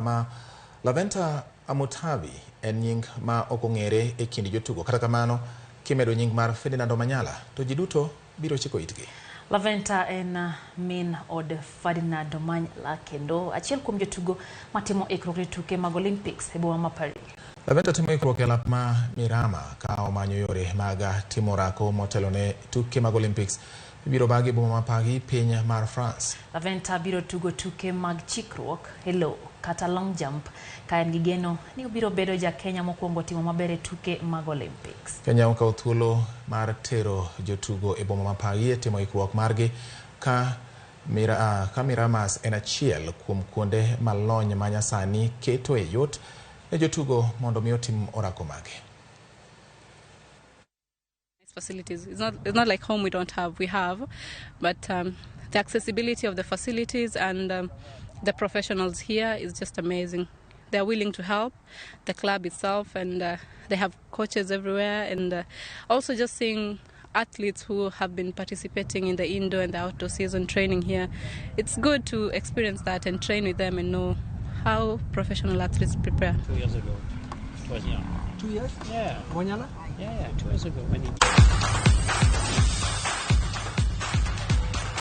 Ma Laventa Amutavi en nying ma ok ong'ere e kind jotugo. Kata kamano, kimedo nying mar Ferdinand Omanyala to ji duto biro chiko itgi. Laventa en min od Ferdinand Omanyala kendo achiel kuom jotugo matimo ikruok ne tuke mag Olympics e boma ma Paris. Laventa timo ikruok e lap ma Mirama ka omanyo yore mag timo orako motelo ne tuke mag Olympics ibiro bagi e boma ma Paris, piny mar France. Laventa biro tugo tuke mag chikruok e lowo kata long jump ka en gi geno ni obiro bedo ja Kenya mokwongo timo maber e tuke mag Olympics. Kenya okawo thuolo mar tero jotugo e boma ma Paris e timo ikruok margi ka Miramas en achiel kuom kuonde ma lony ma nyasani keto e yot ne jotugo mondo mi otim orako mage. Facilities. It's not like home we don't have, we have, but the accessibility of the facilities and the professionals here is just amazing. They're willing to help the club itself, and they have coaches everywhere, and also just seeing athletes who have been participating in the indoor and the outdoor season training here. It's good to experience that and train with them and know how professional athletes prepare. 2 years ago. It was, yeah. 2 years? Yeah. Omanyala? Yeah, 2 years ago when he